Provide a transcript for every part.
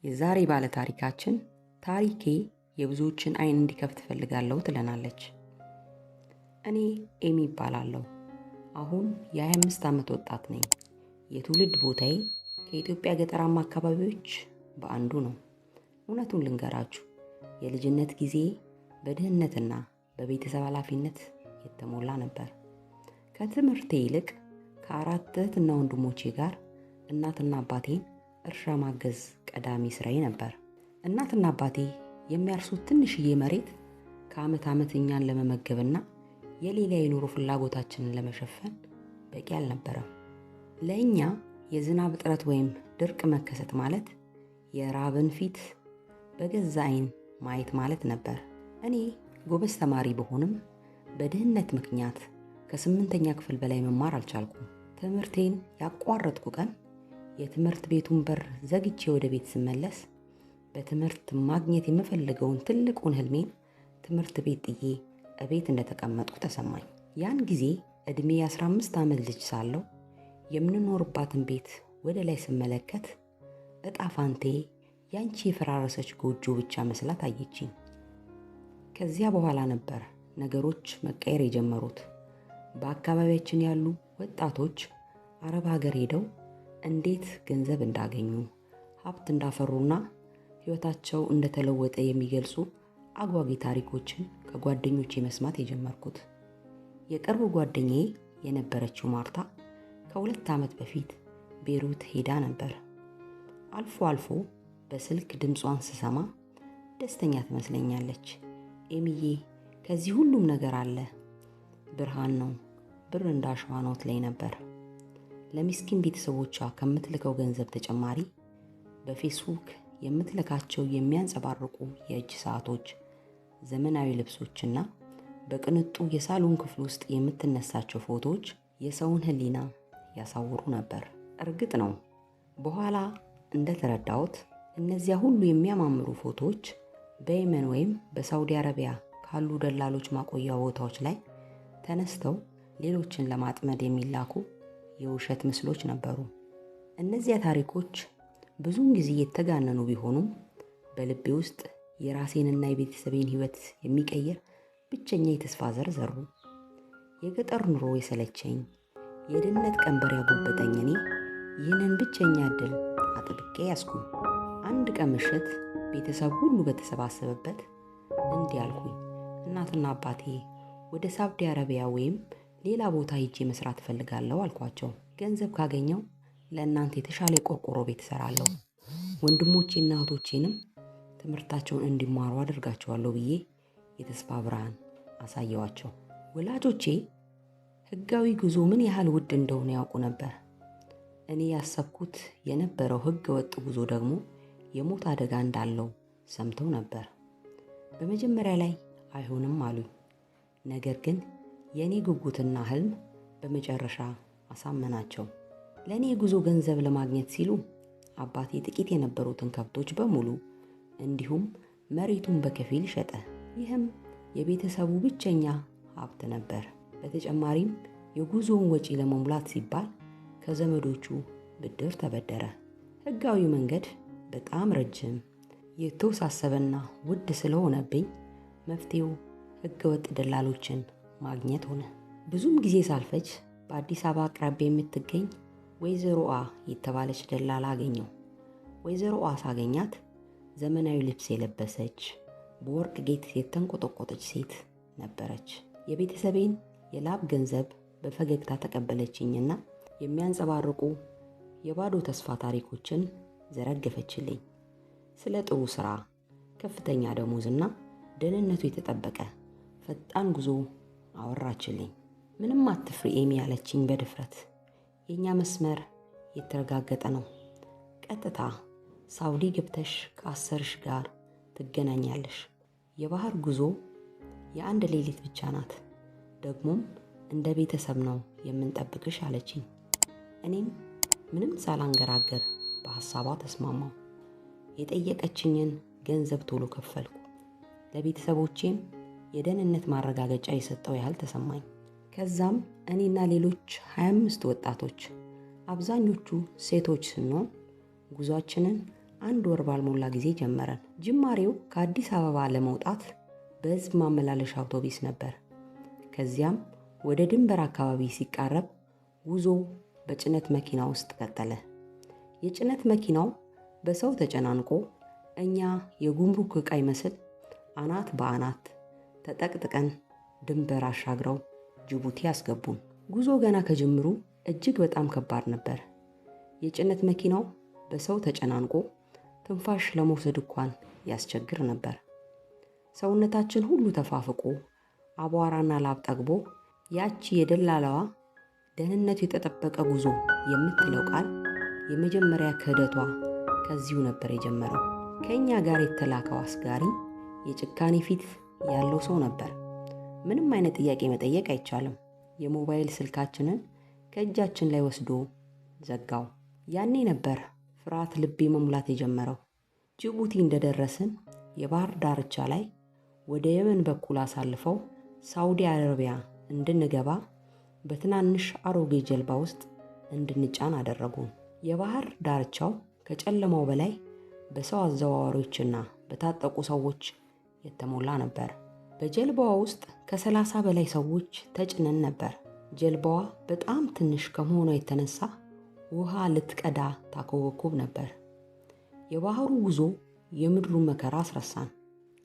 የዛሬ ባለ ታሪካችን ታሪኬ የብዙዎችን አይን እንዲከፍት እፈልጋለሁ ትለናለች። እኔ ኤሚ እባላለሁ። አሁን የ25 ዓመት ወጣት ነኝ። የትውልድ ቦታዬ ከኢትዮጵያ ገጠራማ አካባቢዎች በአንዱ ነው። እውነቱን ልንገራችሁ፣ የልጅነት ጊዜ በድህነትና በቤተሰብ ኃላፊነት የተሞላ ነበር። ከትምህርቴ ይልቅ ከአራት እህትና ወንድሞቼ ጋር እናትና አባቴን እርሻ ማገዝ ቀዳሚ ስራዬ ነበር። እናትና አባቴ የሚያርሱት ትንሽዬ መሬት ከዓመት ዓመት እኛን ለመመገብና የሌላ የኑሮ ፍላጎታችንን ለመሸፈን በቂ አልነበረም። ለእኛ የዝናብ እጥረት ወይም ድርቅ መከሰት ማለት የራብን ፊት በገዛ አይን ማየት ማለት ነበር። እኔ ጎበዝ ተማሪ ብሆንም በድህነት ምክንያት ከ8ኛ ክፍል በላይ መማር አልቻልኩም። ትምህርቴን ያቋረጥኩ ቀን የትምህርት ቤቱን በር ዘግቼ ወደ ቤት ስመለስ በትምህርት ማግኘት የምፈልገውን ትልቁን ህልሜን ትምህርት ቤት ጥዬ እቤት እንደተቀመጥኩ ተሰማኝ። ያን ጊዜ እድሜ የ15 ዓመት ልጅ ሳለሁ የምንኖርባትን ቤት ወደ ላይ ስመለከት እጣ ፋንቴ ያንቺ የፈራረሰች ጎጆ ብቻ መስላ ታየችኝ። ከዚያ በኋላ ነበር ነገሮች መቀየር የጀመሩት። በአካባቢያችን ያሉ ወጣቶች አረብ ሀገር ሄደው እንዴት ገንዘብ እንዳገኙ፣ ሀብት እንዳፈሩና ህይወታቸው እንደተለወጠ የሚገልጹ አጓጊ ታሪኮችን ከጓደኞቼ መስማት የጀመርኩት። የቅርብ ጓደኛዬ የነበረችው ማርታ ከ2 ዓመት በፊት ቤሩት ሄዳ ነበር። አልፎ አልፎ በስልክ ድምጿን ስሰማ ደስተኛ ትመስለኛለች። ኤሚዬ፣ ከዚህ ሁሉም ነገር አለ፣ ብርሃን ነው፣ ብር እንዳሸዋ ነው ትለኝ ነበር። ለሚስኪን ቤተሰቦቿ ከምትልከው ገንዘብ ተጨማሪ በፌስቡክ የምትልካቸው የሚያንጸባርቁ የእጅ ሰዓቶች፣ ዘመናዊ ልብሶችና በቅንጡ የሳሎን ክፍል ውስጥ የምትነሳቸው ፎቶዎች የሰውን ህሊና ያሳውሩ ነበር። እርግጥ ነው በኋላ እንደተረዳሁት እነዚያ ሁሉ የሚያማምሩ ፎቶዎች በየመን ወይም በሳውዲ አረቢያ ካሉ ደላሎች ማቆያ ቦታዎች ላይ ተነስተው ሌሎችን ለማጥመድ የሚላኩ የውሸት ምስሎች ነበሩ። እነዚያ ታሪኮች ብዙውን ጊዜ የተጋነኑ ቢሆኑም በልቤ ውስጥ የራሴንና የቤተሰቤን ህይወት የሚቀይር ብቸኛ የተስፋ ዘር ዘሩ። የገጠር ኑሮ የሰለቸኝ፣ የድህነት ቀንበር ያጎበጠኝ እኔ ይህንን ብቸኛ እድል አጥብቄ ያዝኩኝ። አንድ ቀን ምሽት ቤተሰብ ሁሉ በተሰባሰበበት እንዲህ አልኩኝ። እናትና አባቴ፣ ወደ ሳውዲ አረቢያ ወይም ሌላ ቦታ ሄጄ መስራት እፈልጋለሁ አልኳቸው። ገንዘብ ካገኘው ለእናንተ የተሻለ የቆርቆሮ ቤት እሰራለሁ፣ ወንድሞቼና እህቶቼንም ትምህርታቸውን እንዲማሩ አደርጋቸዋለሁ ብዬ የተስፋ ብርሃን አሳየዋቸው። ወላጆቼ ህጋዊ ጉዞ ምን ያህል ውድ እንደሆነ ያውቁ ነበር። እኔ ያሰብኩት የነበረው ህገ ወጥ ጉዞ ደግሞ የሞት አደጋ እንዳለው ሰምተው ነበር። በመጀመሪያ ላይ አይሆንም አሉኝ። ነገር ግን የኔ ጉጉትና ህልም በመጨረሻ አሳመናቸው። ለኔ የጉዞ ገንዘብ ለማግኘት ሲሉ አባቴ ጥቂት የነበሩትን ከብቶች በሙሉ እንዲሁም መሬቱን በከፊል ሸጠ። ይህም የቤተሰቡ ብቸኛ ሀብት ነበር። በተጨማሪም የጉዞውን ወጪ ለመሙላት ሲባል ከዘመዶቹ ብድር ተበደረ። ህጋዊ መንገድ በጣም ረጅም፣ የተወሳሰበና ውድ ስለሆነብኝ መፍትሄው ህገወጥ ደላሎችን ማግኘት ሆነ። ብዙም ጊዜ ሳልፈጅ በአዲስ አበባ አቅራቢያ የምትገኝ ወይዘሮ አ የተባለች ደላላ አገኘው። ወይዘሮ አ ሳገኛት ዘመናዊ ልብስ የለበሰች፣ በወርቅ ጌጥ የተንቆጠቆጠች ሴት ነበረች። የቤተሰቤን የላብ ገንዘብ በፈገግታ ተቀበለችኝና የሚያንጸባርቁ የባዶ ተስፋ ታሪኮችን ዘረገፈችልኝ። ስለ ጥሩ ስራ፣ ከፍተኛ ደሞዝና ደህንነቱ የተጠበቀ ፈጣን ጉዞ አወራችልኝ። ምንም አትፍሪ ኤሚ ያለችኝ በድፍረት። የኛ መስመር የተረጋገጠ ነው። ቀጥታ ሳውዲ ገብተሽ ከአሰርሽ ጋር ትገናኛለሽ። የባህር ጉዞ የአንድ ሌሊት ብቻ ናት። ደግሞም እንደ ቤተሰብ ነው የምንጠብቅሽ አለችኝ። እኔም ምንም ሳላንገራገር በሐሳቧ ተስማማሁ። የጠየቀችኝን ገንዘብ ቶሎ ከፈልኩ። ለቤተሰቦቼም የደህንነት ማረጋገጫ የሰጠው ያህል ተሰማኝ። ከዛም እኔና ሌሎች 25 ወጣቶች፣ አብዛኞቹ ሴቶች ስንሆን ጉዟችንን አንድ ወር ባልሞላ ጊዜ ጀመረን። ጅማሬው ከአዲስ አበባ ለመውጣት በህዝብ ማመላለሻ አውቶቡስ ነበር። ከዚያም ወደ ድንበር አካባቢ ሲቃረብ ጉዞ በጭነት መኪና ውስጥ ቀጠለ። የጭነት መኪናው በሰው ተጨናንቆ እኛ የጉምሩክ ዕቃ ይመስል አናት በአናት ተጠቅጥቀን ድንበር አሻግረው ጅቡቲ አስገቡን። ጉዞ ገና ከጅምሩ እጅግ በጣም ከባድ ነበር። የጭነት መኪናው በሰው ተጨናንቆ ትንፋሽ ለመውሰድ እንኳን ያስቸግር ነበር። ሰውነታችን ሁሉ ተፋፍቆ አቧራና ላብ ጠግቦ ያቺ የደላላዋ ደህንነቱ የተጠበቀ ጉዞ የምትለው ቃል የመጀመሪያ ክህደቷ ከዚሁ ነበር የጀመረው። ከኛ ጋር የተላከው አስጋሪ የጭካኔ ፊት ያለው ሰው ነበር። ምንም አይነት ጥያቄ መጠየቅ አይቻልም። የሞባይል ስልካችንን ከእጃችን ላይ ወስዶ ዘጋው። ያኔ ነበር ፍርሃት ልቤ መሙላት የጀመረው። ጅቡቲ እንደደረስን የባህር ዳርቻ ላይ ወደ የመን በኩል አሳልፈው ሳውዲ አረቢያ እንድንገባ በትናንሽ አሮጌ ጀልባ ውስጥ እንድንጫን አደረጉን። የባህር ዳርቻው ከጨለማው በላይ በሰው አዘዋዋሪዎችና በታጠቁ ሰዎች የተሞላ ነበር። በጀልባዋ ውስጥ ከ30 በላይ ሰዎች ተጭነን ነበር። ጀልባዋ በጣም ትንሽ ከመሆኗ የተነሳ ውሃ ልትቀዳ ታኮበኮብ ነበር። የባህሩ ጉዞ የምድሩን መከራ አስረሳን።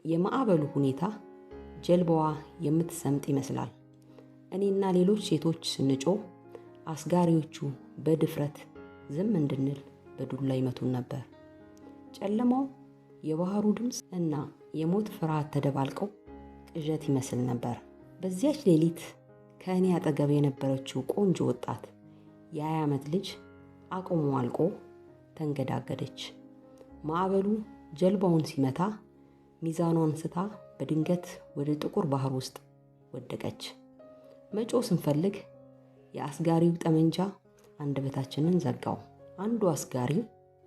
የማዕበሉ ሁኔታ ጀልባዋ የምትሰምጥ ይመስላል። እኔና ሌሎች ሴቶች ስንጮህ አስጋሪዎቹ በድፍረት ዝም እንድንል በዱላ ይመቱን ነበር። ጨለማው፣ የባህሩ ድምፅ እና የሞት ፍርሃት ተደባልቀው ቅዠት ይመስል ነበር። በዚያች ሌሊት ከእኔ አጠገብ የነበረችው ቆንጆ ወጣት የ20 ዓመት ልጅ አቅሟ አልቆ ተንገዳገደች። ማዕበሉ ጀልባውን ሲመታ ሚዛኗን ስታ በድንገት ወደ ጥቁር ባህር ውስጥ ወደቀች። መጮህ ስንፈልግ የአስጋሪው ጠመንጃ አንደበታችንን ዘጋው። አንዱ አስጋሪ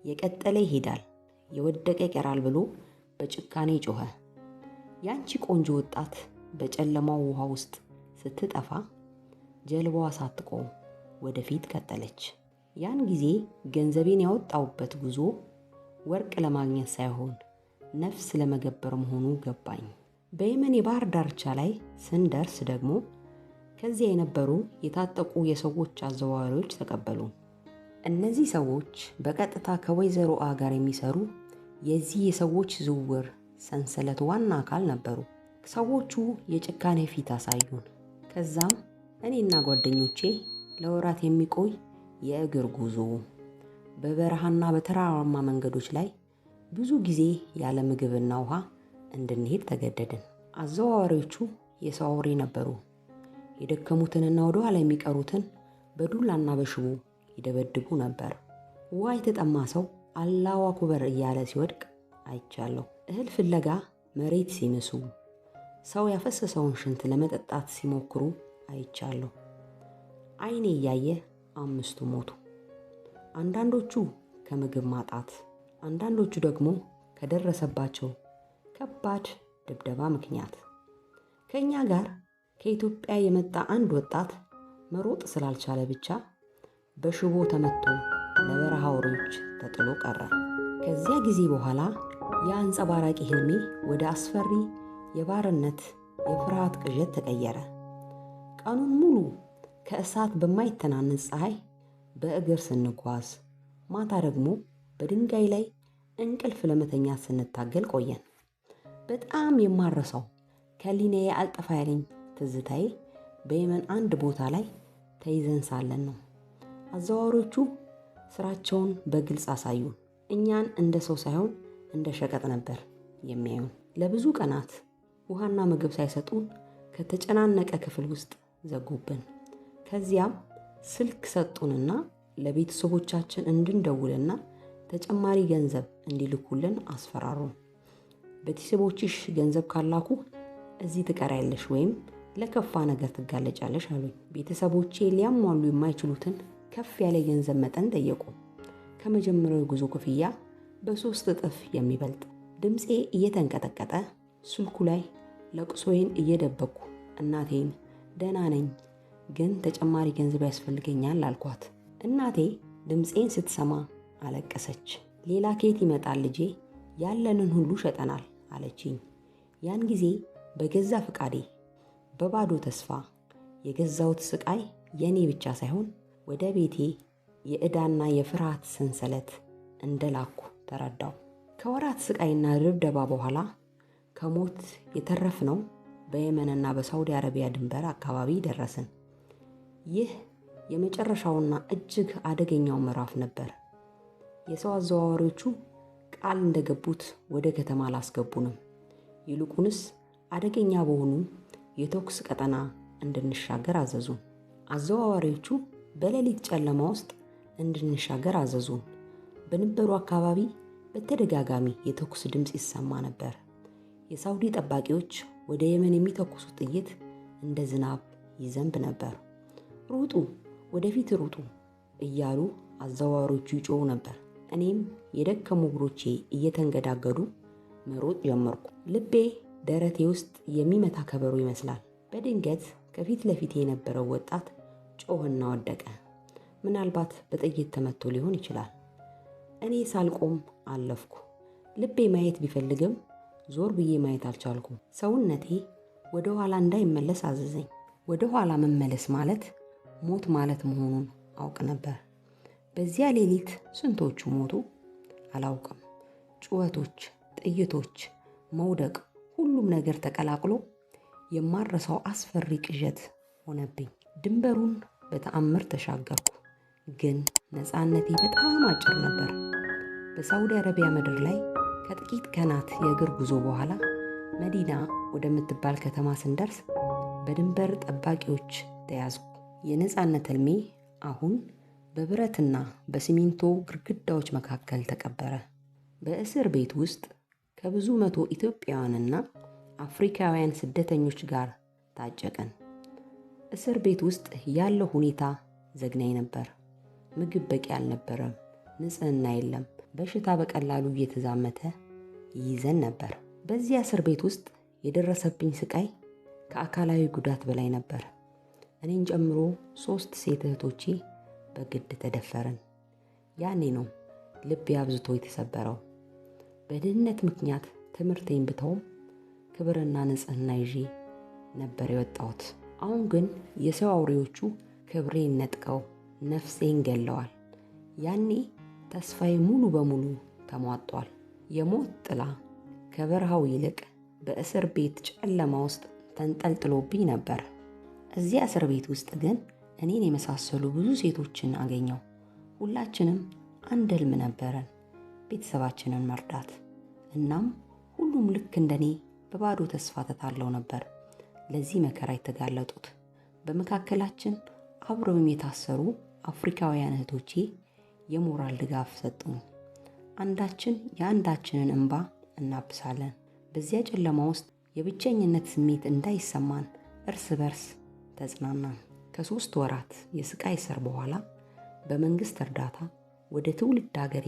የቀጠለ ይሄዳል፣ የወደቀ ይቀራል ብሎ በጭካኔ ጮኸ። ያንቺ ቆንጆ ወጣት በጨለማው ውሃ ውስጥ ስትጠፋ ጀልባዋ ሳትቆም ወደፊት ቀጠለች። ያን ጊዜ ገንዘቤን ያወጣሁበት ጉዞ ወርቅ ለማግኘት ሳይሆን ነፍስ ለመገበር መሆኑ ገባኝ። በየመን የባህር ዳርቻ ላይ ስንደርስ ደግሞ ከዚያ የነበሩ የታጠቁ የሰዎች አዘዋዋሪዎች ተቀበሉ። እነዚህ ሰዎች በቀጥታ ከወይዘሮ አ ጋር የሚሰሩ የዚህ የሰዎች ዝውውር ሰንሰለት ዋና አካል ነበሩ። ሰዎቹ የጭካኔ ፊት አሳዩን። ከዛም እኔና ጓደኞቼ ለወራት የሚቆይ የእግር ጉዞ በበረሃና በተራራማ መንገዶች ላይ ብዙ ጊዜ ያለ ምግብና ውሃ እንድንሄድ ተገደድን። አዘዋዋሪዎቹ የሰው አውሬ ነበሩ። የደከሙትንና ወደ ኋላ የሚቀሩትን በዱላና በሽቦ ይደበድቡ ነበር። ውሃ የተጠማ ሰው አላሁ አክበር እያለ ሲወድቅ አይቻለሁ። እህል ፍለጋ መሬት ሲምሱ፣ ሰው ያፈሰሰውን ሽንት ለመጠጣት ሲሞክሩ አይቻለሁ። አይኔ እያየ 5ቱ ሞቱ። አንዳንዶቹ ከምግብ ማጣት፣ አንዳንዶቹ ደግሞ ከደረሰባቸው ከባድ ድብደባ ምክንያት። ከኛ ጋር ከኢትዮጵያ የመጣ አንድ ወጣት መሮጥ ስላልቻለ ብቻ በሽቦ ተመቶ ለበረሃ አውሬዎች ተጥሎ ቀረ። ከዚያ ጊዜ በኋላ የአንጸባራቂ ህልሜ ወደ አስፈሪ የባርነት የፍርሃት ቅዠት ተቀየረ። ቀኑን ሙሉ ከእሳት በማይተናነስ ፀሐይ በእግር ስንጓዝ፣ ማታ ደግሞ በድንጋይ ላይ እንቅልፍ ለመተኛት ስንታገል ቆየን። በጣም የማረሳው ከሊናዬ አልጠፋ ያለኝ ትዝታዬ በየመን አንድ ቦታ ላይ ተይዘን ሳለን ነው። አዘዋዋሪዎቹ ስራቸውን በግልጽ አሳዩን። እኛን እንደ ሰው ሳይሆን እንደ ሸቀጥ ነበር የሚያዩን። ለብዙ ቀናት ውሃና ምግብ ሳይሰጡን ከተጨናነቀ ክፍል ውስጥ ዘጉብን። ከዚያም ስልክ ሰጡንና ለቤተሰቦቻችን እንድንደውልና ተጨማሪ ገንዘብ እንዲልኩልን አስፈራሩን። ቤተሰቦችሽ ገንዘብ ካላኩ እዚህ ትቀሪያለሽ ወይም ለከፋ ነገር ትጋለጫለሽ አሉኝ። ቤተሰቦቼ ሊያሟሉ የማይችሉትን ከፍ ያለ የገንዘብ መጠን ጠየቁ። ከመጀመሪያው የጉዞ ክፍያ በ3 እጥፍ የሚበልጥ። ድምጼ እየተንቀጠቀጠ ስልኩ ላይ ለቅሶዬን እየደበቅኩ እናቴን ደህና ነኝ ግን ተጨማሪ ገንዘብ ያስፈልገኛል አልኳት። እናቴ ድምጼን ስትሰማ አለቀሰች። ሌላ ከየት ይመጣል ልጄ? ያለንን ሁሉ ሸጠናል አለችኝ። ያን ጊዜ በገዛ ፍቃዴ በባዶ ተስፋ የገዛሁት ስቃይ የኔ ብቻ ሳይሆን ወደ ቤቴ የዕዳና የፍርሃት ሰንሰለት እንደላኩ ተረዳው። ከወራት ስቃይና ድብደባ በኋላ ከሞት የተረፍነው በየመንና በሳውዲ አረቢያ ድንበር አካባቢ ደረስን። ይህ የመጨረሻውና እጅግ አደገኛው ምዕራፍ ነበር። የሰው አዘዋዋሪዎቹ ቃል እንደገቡት ወደ ከተማ አላስገቡንም። ይልቁንስ አደገኛ በሆኑ የተኩስ ቀጠና እንድንሻገር አዘዙን። አዘዋዋሪዎቹ በሌሊት ጨለማ ውስጥ እንድንሻገር አዘዙን። በድንበሩ አካባቢ በተደጋጋሚ የተኩስ ድምፅ ይሰማ ነበር። የሳውዲ ጠባቂዎች ወደ የመን የሚተኩሱት ጥይት እንደ ዝናብ ይዘንብ ነበር። ሩጡ፣ ወደፊት ሩጡ እያሉ አዘዋዋሪዎቹ ይጮሁ ነበር። እኔም የደከሙ እግሮቼ እየተንገዳገዱ መሮጥ ጀመርኩ። ልቤ ደረቴ ውስጥ የሚመታ ከበሮ ይመስላል። በድንገት ከፊት ለፊቴ የነበረው ወጣት ጮህና ወደቀ። ምናልባት በጥይት ተመቶ ሊሆን ይችላል። እኔ ሳልቆም አለፍኩ። ልቤ ማየት ቢፈልግም ዞር ብዬ ማየት አልቻልኩም። ሰውነቴ ወደ ኋላ እንዳይመለስ አዘዘኝ። ወደ ኋላ መመለስ ማለት ሞት ማለት መሆኑን አውቅ ነበር። በዚያ ሌሊት ስንቶቹ ሞቱ አላውቅም። ጩኸቶች፣ ጥይቶች፣ መውደቅ፣ ሁሉም ነገር ተቀላቅሎ የማረሳው አስፈሪ ቅዠት ሆነብኝ። ድንበሩን በተአምር ተሻገርኩ፣ ግን ነፃነቴ በጣም አጭር ነበር። በሳውዲ አረቢያ ምድር ላይ ከጥቂት ቀናት የእግር ጉዞ በኋላ መዲና ወደምትባል ከተማ ስንደርስ በድንበር ጠባቂዎች ተያዝኩ። የነፃነት ህልሜ አሁን በብረትና በሲሚንቶ ግድግዳዎች መካከል ተቀበረ። በእስር ቤት ውስጥ ከብዙ መቶ ኢትዮጵያውያንና አፍሪካውያን ስደተኞች ጋር ታጨቅን። እስር ቤት ውስጥ ያለው ሁኔታ ዘግናኝ ነበር። ምግብ በቂ አልነበረም፣ ንጽህና የለም፣ በሽታ በቀላሉ እየተዛመተ ይይዘን ነበር። በዚያ እስር ቤት ውስጥ የደረሰብኝ ስቃይ ከአካላዊ ጉዳት በላይ ነበር። እኔን ጨምሮ 3 ሴት እህቶቼ በግድ ተደፈርን። ያኔ ነው ልቤ አብዝቶ የተሰበረው። በድህነት ምክንያት ትምህርቴን ብተውም ክብርና ንጽህና ይዤ ነበር የወጣሁት። አሁን ግን የሰው አውሬዎቹ ክብሬን ነጥቀው ነፍሴን ገለዋል። ያኔ ተስፋዬ ሙሉ በሙሉ ተሟጧል። የሞት ጥላ ከበረሃው ይልቅ በእስር ቤት ጨለማ ውስጥ ተንጠልጥሎብኝ ነበር። እዚያ እስር ቤት ውስጥ ግን እኔን የመሳሰሉ ብዙ ሴቶችን አገኘው። ሁላችንም አንድ ህልም ነበረን፣ ቤተሰባችንን መርዳት። እናም ሁሉም ልክ እንደኔ በባዶ ተስፋ ተታለው ነበር ለዚህ መከራ የተጋለጡት። በመካከላችን አብረውኝ የታሰሩ አፍሪካውያን እህቶቼ የሞራል ድጋፍ ሰጡን። አንዳችን የአንዳችንን እንባ እናብሳለን። በዚያ ጨለማ ውስጥ የብቸኝነት ስሜት እንዳይሰማን እርስ በርስ ተጽናናን። ከ3 ወራት የስቃይ እስር በኋላ በመንግስት እርዳታ ወደ ትውልድ ሀገሬ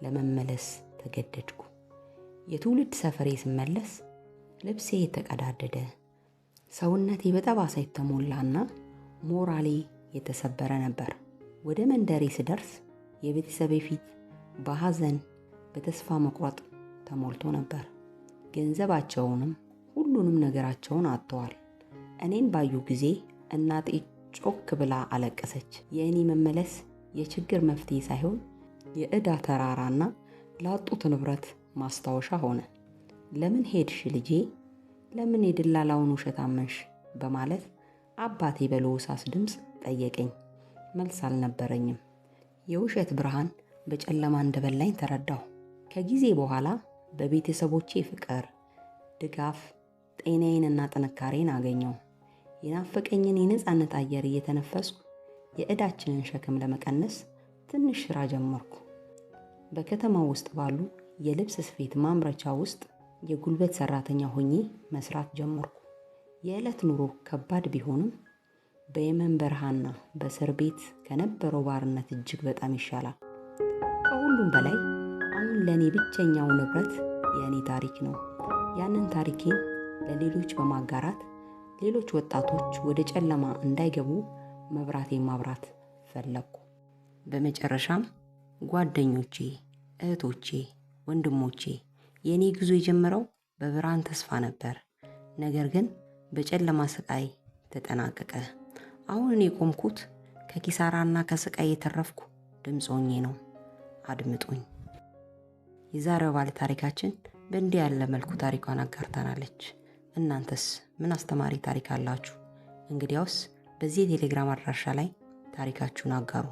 ለመመለስ ተገደድኩ። የትውልድ ሰፈሬ ስመለስ ልብሴ የተቀዳደደ፣ ሰውነቴ በጠባሳ የተሞላና ሞራሌ የተሰበረ ነበር። ወደ መንደሬ ስደርስ የቤተሰቤ ፊት በሐዘን በተስፋ መቁረጥ ተሞልቶ ነበር። ገንዘባቸውንም ሁሉንም ነገራቸውን አጥተዋል። እኔን ባዩ ጊዜ እናቴ ጮክ ብላ አለቀሰች። የእኔ መመለስ የችግር መፍትሄ ሳይሆን የዕዳ ተራራና ላጡት ንብረት ማስታወሻ ሆነ። ለምን ሄድሽ ልጄ? ለምን የደላላውን ውሸት አመንሽ? በማለት አባቴ በለሆሳስ ድምፅ ጠየቀኝ። መልስ አልነበረኝም። የውሸት ብርሃን በጨለማ እንደበላኝ ተረዳሁ። ከጊዜ በኋላ በቤተሰቦቼ ፍቅር፣ ድጋፍ፣ ጤናዬንና ጥንካሬን አገኘሁ። የናፈቀኝን የነፃነት አየር እየተነፈስኩ የዕዳችንን ሸክም ለመቀነስ ትንሽ ስራ ጀመርኩ። በከተማው ውስጥ ባሉ የልብስ ስፌት ማምረቻ ውስጥ የጉልበት ሰራተኛ ሆኜ መስራት ጀመርኩ። የዕለት ኑሮ ከባድ ቢሆንም በየመን በረሃና በእስር ቤት ከነበረው ባርነት እጅግ በጣም ይሻላል። ከሁሉም በላይ አሁን ለኔ ብቸኛው ንብረት የኔ ታሪክ ነው። ያንን ታሪኬን ለሌሎች በማጋራት ሌሎች ወጣቶች ወደ ጨለማ እንዳይገቡ መብራቴን ማብራት ፈለግኩ። በመጨረሻም ጓደኞቼ፣ እህቶቼ፣ ወንድሞቼ፣ የእኔ ጉዞ የጀመረው በብርሃን ተስፋ ነበር፣ ነገር ግን በጨለማ ስቃይ ተጠናቀቀ። አሁን እኔ የቆምኩት ከኪሳራና ከስቃይ የተረፍኩ ድምፅ ሆኜ ነው። አድምጡኝ። የዛሬው ባለ ታሪካችን በእንዲህ ያለ መልኩ ታሪኳን አጋርታናለች። እናንተስ ምን አስተማሪ ታሪክ አላችሁ? እንግዲያውስ በዚህ የቴሌግራም አድራሻ ላይ ታሪካችሁን አጋሩ።